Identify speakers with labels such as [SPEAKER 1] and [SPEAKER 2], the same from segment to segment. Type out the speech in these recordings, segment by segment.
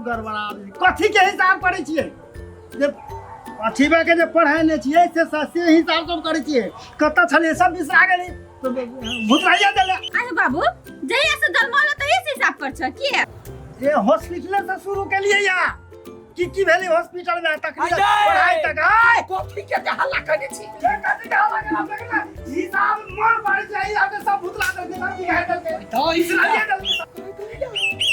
[SPEAKER 1] सब गड़बड़ा देली। कथी के हिसाब करै छियै जे अथीबा के जे पढ़ेने छियै से से हिसाब सब करै छियै कतऽ छलियै सब बिसरा गेली तो भुतराइया देले।
[SPEAKER 2] अरे बाबू, जहिया से जन्मल तहिया से हिसाब कर छ किए?
[SPEAKER 1] ये हॉस्पिटल से शुरू केलियै या की की भेलै हॉस्पिटल में तक
[SPEAKER 3] अरे!
[SPEAKER 1] पढ़ाई तक आय।
[SPEAKER 3] कथी के जे हल्ला करै छी?
[SPEAKER 1] जे कथी के हल्ला केना देखना हिसाब मन पड़ै छै ई आके सब भुतला देलकै, सब बिगाड़ देलकै।
[SPEAKER 3] तऽ ई
[SPEAKER 1] बिसराइए देलकै सब।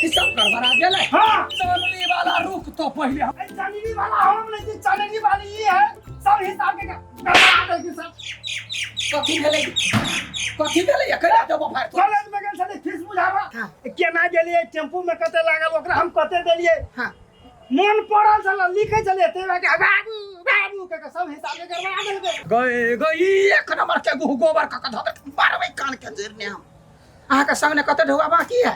[SPEAKER 3] हिसाब गड़बड़ा गेलै।
[SPEAKER 1] हाँ।
[SPEAKER 3] चाननी वाला रुक तो पहिले।
[SPEAKER 1] अरे चाननी वाला हम नहीं छी, चाननी वाली ई है, सब हिसाब के गड़बड़ा देलकै सब।
[SPEAKER 3] कथी भेलै, कथी भेलै? केना देबो फाड़ तोरा?
[SPEAKER 1] कॉलेज में गेल छलै फीस बुझाबा, केना गेलियै, टेम्पू में कते लागल, ओकरा हम कते देलियै। मन पड़ल छल, लिखै छलियै ते के बाबू बाबू के के सब हिसाब के गड़बड़ा देलकै।
[SPEAKER 3] गए गई एक नंबर के गुह गोबर क के धऽ देलकै। मारबै कान के जड़ने हम। अहाँके संग ने कते ढौआ बाकी है?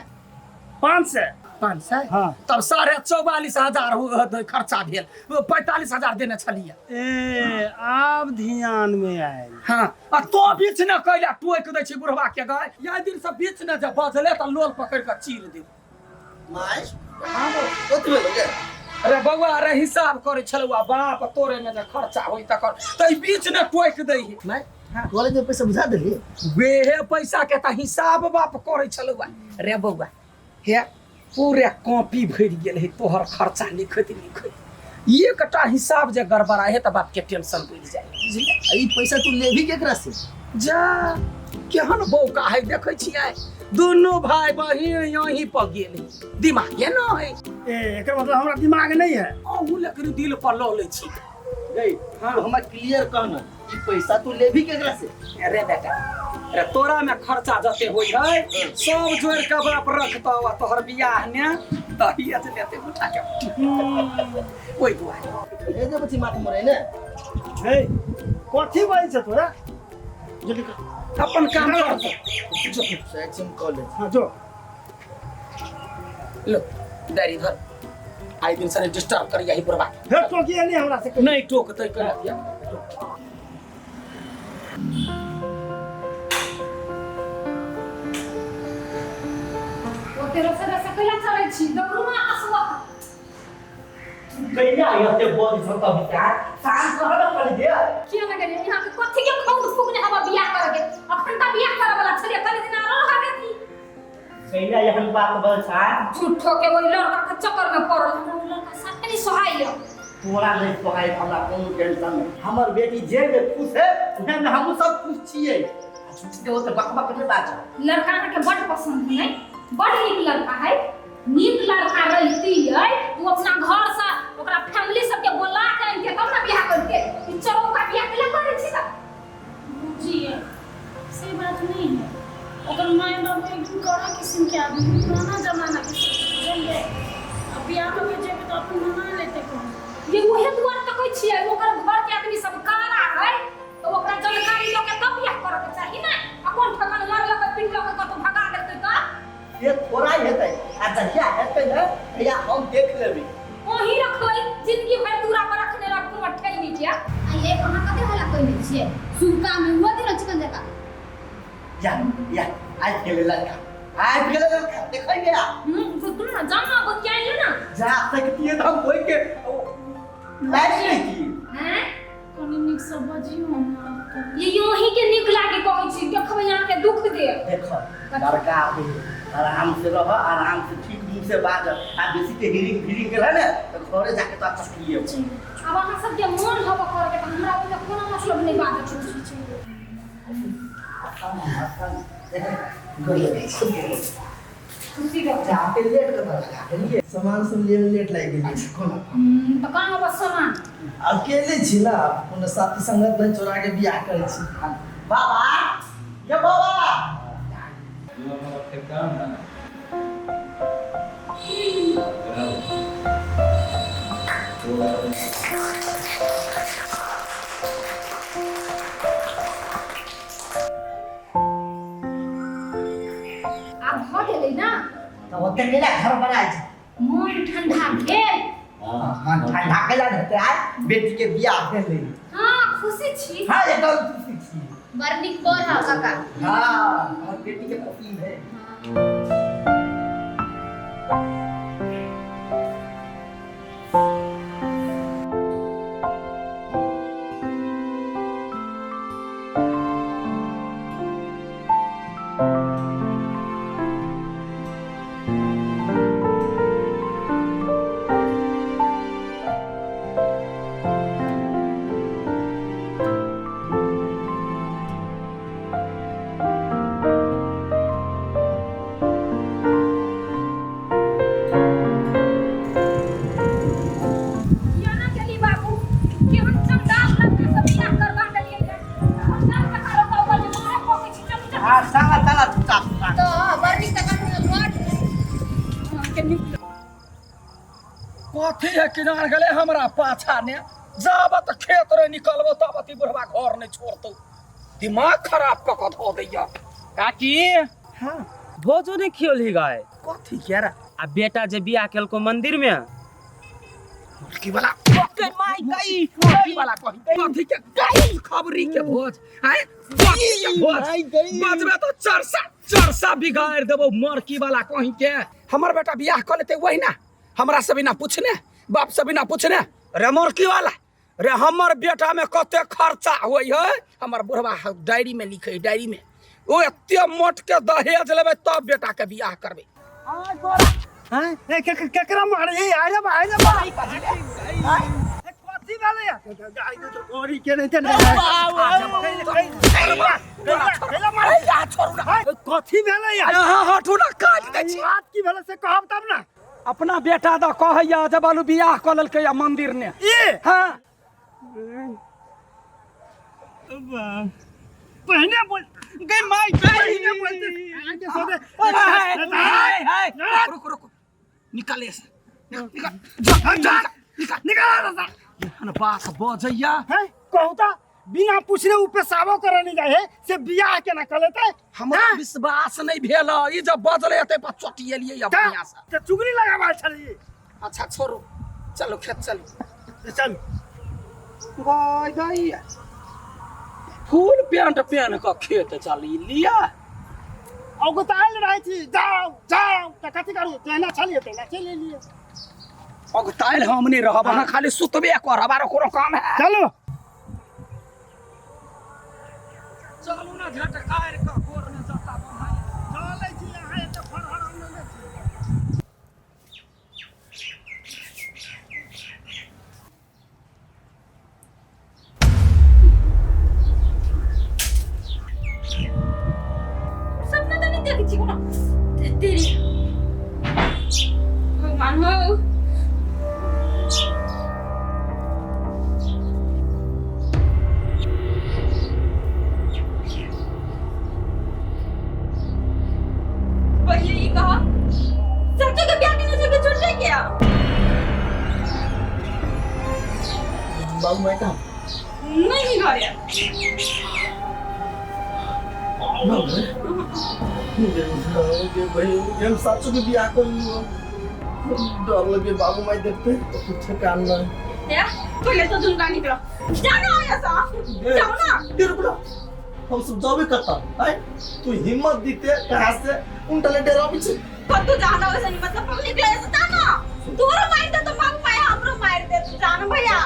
[SPEAKER 1] 500।
[SPEAKER 3] 500?
[SPEAKER 1] हाँ।
[SPEAKER 3] तब 44.5 हजार खर्चा भेल, 45,000 देने छलियै।
[SPEAKER 1] ए आब ध्यान में आयल।
[SPEAKER 3] हाँ, आ तो बीच ने कैला टोकि दै छी बुढ़वा के गए। यही दिन से बीच ने जे बजले तऽ लोल पकड़ि कऽ चीर देब।
[SPEAKER 4] माय कथी भेलो गे?
[SPEAKER 3] अरे बौआ, अरे हिसाब करै छलौ आ बाप तोरे में जे खर्चा होई तकर तऽ ई बीच ने टोकि दै है।
[SPEAKER 4] माय, कॉलेज में पैसा बुझा देली?
[SPEAKER 3] वेहे पैसा के तऽ हिसाब बाप करै छलौ आ। रे बौआ, हे पूरे कॉपी भरि गेल है तोहर खर्चा लिखैत लिखैत। एकटा हिसाब जे गड़बड़ा है तऽ बाप के टेंशन बढ़ि जाए, बुझलियै?
[SPEAKER 4] आ ई पैसा तू लेबही केकरा से?
[SPEAKER 3] जा केहन बौका है देखै छियै, दुनू भाई बहिन यहीं पर गेल है, दिमागे न है।
[SPEAKER 1] ए एकर मतलब हमरा दिमाग नहीं है।
[SPEAKER 3] अहूँ लेकिन दिल पर लऽ लै छी।
[SPEAKER 4] गई
[SPEAKER 3] हाँ।
[SPEAKER 4] तू हमरा क्लियर कहना, ई पैसा तू लेबही केकरा से?
[SPEAKER 3] अरे बेटा, अरे तोरा में खर्चा जते होइ है सब जोड़ के बाप रखतौ आ तोहर बियाह ने तहिए से लेते उठा के ओहि दुआरे।
[SPEAKER 4] ए जे बच्ची माथ मरे ने।
[SPEAKER 1] हे कथी बजै छ तोरा? जल्दी कर।
[SPEAKER 3] अपन काम कर।
[SPEAKER 4] Section college.
[SPEAKER 1] हाँ जो।
[SPEAKER 3] लो डायरी धर, आई दिन से डिस्टर्ब कर यही बुढ़वा।
[SPEAKER 1] हे टोकी नहीं हमरा से।
[SPEAKER 3] नहीं टोकतै कहिया दिया।
[SPEAKER 2] ओते रसे रसे कैला चलै छी? दौड़ू ना हसुआ।
[SPEAKER 4] कैला एते बज छ कविता? शांत रह न कनि देर।
[SPEAKER 2] किया ना गेलियै? यहाँ के कथी के खौद फूकने हवा बियाह करे के? अखन त बियाह करे वाला छलियै, कनि दिन आरो रह देती।
[SPEAKER 4] कैला एहन बात बज छ?
[SPEAKER 2] झूठो के ओहि लड़का के चक्कर में पड़ल, हमरा ओ लड़का साफे नहीं सोहाइया।
[SPEAKER 4] तोरा नहीं सोहाइ, हमरा कोनो टेंशन नहीं। हमर बेटी जे में खुश है उहे में हमहूँ सब खुश छियै। आ झूठ के ओते बकबक नहीं बाज।
[SPEAKER 2] लड़का अहाँके बड पसंद है नहीं? बड नीक लड़का है। नीक लड़का रहती है तू अपना घर से ओकरा फैमिली सबके बोला के आनि के तब ना बियाह करके। ई चरौका बियाह केला करै छी त?
[SPEAKER 5] जी से बात नहीं है, ओकर माय बाबू एकदम कड़ा किस्म के आदमी, पुराना जमाना के, बुझलियै? आ बियाह कऽ के जेबै तऽ अपन मना लेतै कहूँ।
[SPEAKER 2] ये उहे दुआर तकै छियै, ओकर घर के आदमी सब कारा है तऽ ओकरा जानकारी लऽ के तब बियाह करऽ के चाही ने। आ कोन ठकान मारलकै पिटलकै कतौ भगा देलकै तऽ?
[SPEAKER 4] से थोड़ा ही हेतै, आ जहिया हेतै ने तहिया हम देख लेबै।
[SPEAKER 2] ओही रखबै जिंदगी भरि दूरा पर रखने रहब कोनो ठेलनी के।
[SPEAKER 6] आ ये अहाँ कते हल्ला कइने छियै? सुरका में हुआ देना चिकन जका।
[SPEAKER 4] या या आबि गेलै लड़का, आबि गेलै लड़का, देखै ने आ।
[SPEAKER 2] सुन ना, जाना बतियाइ ले ना।
[SPEAKER 4] जा सकतियै तऽ हम ओहि के लाइट नहि की।
[SPEAKER 2] हैं?
[SPEAKER 5] कनि नीकसँ बजियौ ने।
[SPEAKER 2] ये योही के नीक लागे कहै छी, देखबै अहाँ के दुख दे।
[SPEAKER 4] देख लड़का आबे, आराम से रह, आराम से ठीक मुंह से बाज, आ बेसी के हिरिंग फिरिंग के रहे ने तऽ घरे जाके तो चकलिए।
[SPEAKER 2] आब अहाँ सबके मन हवा करे के तऽ हमरा ओहिमे कोनो मतलब नहि बाजऽ के छै। खुशी रह।
[SPEAKER 4] जाते लेट के लगा देलिए,
[SPEAKER 7] सामान सब ले लेट लागि गेल।
[SPEAKER 4] कोना?
[SPEAKER 2] तऽ कहाँ बस सामान?
[SPEAKER 7] अकेले छी ना, कोनो साथी संगत नहि, चोरा के बियाह करै छी।
[SPEAKER 4] बाबा ये बाबा।
[SPEAKER 2] आब भऽ गेलै ना?
[SPEAKER 4] तऽ ओते केला घर बनाय छै?
[SPEAKER 2] मोन ठंडा भेल?
[SPEAKER 4] हाँ, ठंडा केला ने हेतै? आइ बेटी के बियाह भेलै।
[SPEAKER 2] हाँ, खुशी छी?
[SPEAKER 4] हाँ, एकदम खुशी छी।
[SPEAKER 6] बड़ नीक बर हौ काका।
[SPEAKER 4] हाँ, हमर बेटी के पसंद है।
[SPEAKER 3] कथी है किनार गेलै हमरा पाछा ने जाबत खेत रे निकलबो ताबत ई बुढ़वा घर नहीं छोड़तौ दिमाग खराब कऽ कऽ धऽ दैया।
[SPEAKER 8] काकी
[SPEAKER 3] हाँ
[SPEAKER 8] भोजो नहीं खियोलही गाय
[SPEAKER 3] कथी के रे?
[SPEAKER 8] आ बेटा जे बियाह केलको मंदिर में
[SPEAKER 3] मुर्गी वाला ओके my गई मुर्गी वाला कही कथी के गई खबरी के भोज आय कथी के भोज बजबे तो चरसा चरसा बिगाड़ देबो मरकी वाला कहीं के। हमर बेटा बियाह कऽ लेते वही ना हमरा से बिना पूछने बाप से बिना पूछने। रे मुर्की वाला रे हमर बेटा में कते खर्चा होई है हमर बुढ़वा डायरी में लिखे डायरी में ओ एते मोट के दहेज लेबै तब बेटा के बियाह करबै।
[SPEAKER 1] हैं ए केकरा मारे ए आरे बा आरे बा कथी भेलै या गाय के तो गोरी के नहीं ते कथी भेलै या?
[SPEAKER 3] हटू ना काट दै छी।
[SPEAKER 1] बात की भेलै से कहब तब ना।
[SPEAKER 3] अपना बेटा द कहैया जब बालू बियाह कऽ लेलकै या मंदिर ने।
[SPEAKER 1] ए
[SPEAKER 3] हाँ
[SPEAKER 1] पहिने बोल गई माई पहिने बोलते आके सोदे।
[SPEAKER 3] रुक रुक निकाले से निकाल जा जा निकाल
[SPEAKER 1] निकाल
[SPEAKER 3] एहन बात बजैया
[SPEAKER 1] हैं कहू ता बिना पूछने ऊ पेशाबो करे नहीं जाए है से बियाह के ना कर लेते।
[SPEAKER 3] हमरा विश्वास नहीं भेल ई जब बजले एते पर चटिएलियै या बढ़िया से
[SPEAKER 1] ते चुगली लगाबा छलियै।
[SPEAKER 3] अच्छा छोड़ू चलो खेत चलू
[SPEAKER 1] चल
[SPEAKER 3] गाय गाय फुल पैंट पहन कऽ खेत चली लिया।
[SPEAKER 1] अगुतायल रहै छी जाओ जाओ त कथी करू तहिना छलियै तहिना चलि एलियै।
[SPEAKER 3] अगुतायल हम नहीं रहब अहाँ खाली सुतबे करब आरो कोनो काम है।
[SPEAKER 1] चलू
[SPEAKER 3] चलू ना झटकार कऽ गोर में जता बन्हाइ।
[SPEAKER 1] चलै छी अहाँ एते फरहर हम नहि छी।
[SPEAKER 2] सपना तो नहीं देखै छी कोनो तेरी भगवान हो। पहले ये कहा सच्चो के ब्याह के नजर के छूट जाए क्या?
[SPEAKER 7] बाबू मैं कहाँ?
[SPEAKER 2] नहीं घरे।
[SPEAKER 7] भाई हम साचो के बियाह कर लियो डर लगे बाबू माई देखते तो कुछ काम नहीं।
[SPEAKER 2] या पहले तो दुनका निकलो जाना आया सा जाओ ना।
[SPEAKER 7] रुक ना हम सब जाबे करता आय तू हिम्मत दीते कहां से उनटले डरा पीछे
[SPEAKER 2] कतू जाना वैसे नहीं मतलब पब्लिक ले जाना तोरो मार दे तो बाबू माई हमरो मार दे तू जाना भैया।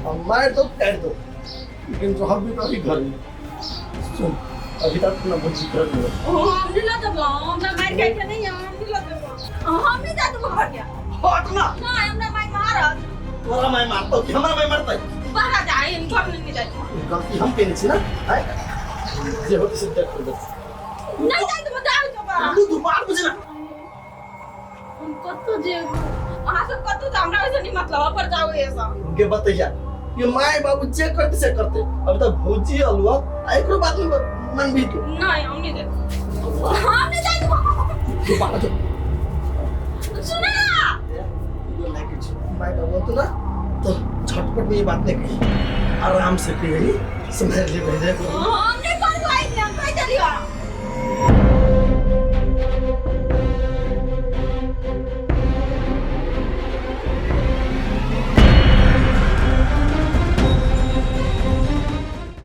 [SPEAKER 7] हम मार दो काट दो लेकिन जो हम भी तो अभी घर में सुन अभी तक ना मुझे घर में
[SPEAKER 2] ओ हम नहीं लग देबो हमरा मार के के नहीं हम नहीं लग देबो हम नहीं जा तुम घर के
[SPEAKER 7] हट ना।
[SPEAKER 2] ना हमरा माई मारत।
[SPEAKER 7] तोरा माई मारतो कि हमरा माई मारतै?
[SPEAKER 2] बाहर जाए हम घर नहीं जाए।
[SPEAKER 7] गलती हम केने छी ना आय जे होत से देख दे।
[SPEAKER 2] नहीं जाए तुम जाओ तो बा
[SPEAKER 7] तू तू मार बुझे ना।
[SPEAKER 5] हम कतौ जेबो
[SPEAKER 2] अहाँ सब कतौ तो हमरा वैसे नहीं मतलब पर जाओ ये सब
[SPEAKER 7] के बतैया ये माय बाबू जे करते से करते अभी तक भौजी अलुआ आ एकरो बात में मन भी तो
[SPEAKER 2] नहीं हम नहीं जाए हम नहीं जाए
[SPEAKER 7] तू बाहर जो
[SPEAKER 2] सुना
[SPEAKER 7] ये लाइक my बाबू तो ना तो झटपट में ये बात नहीं कही आराम से कही समझ ले भेजे।
[SPEAKER 2] हम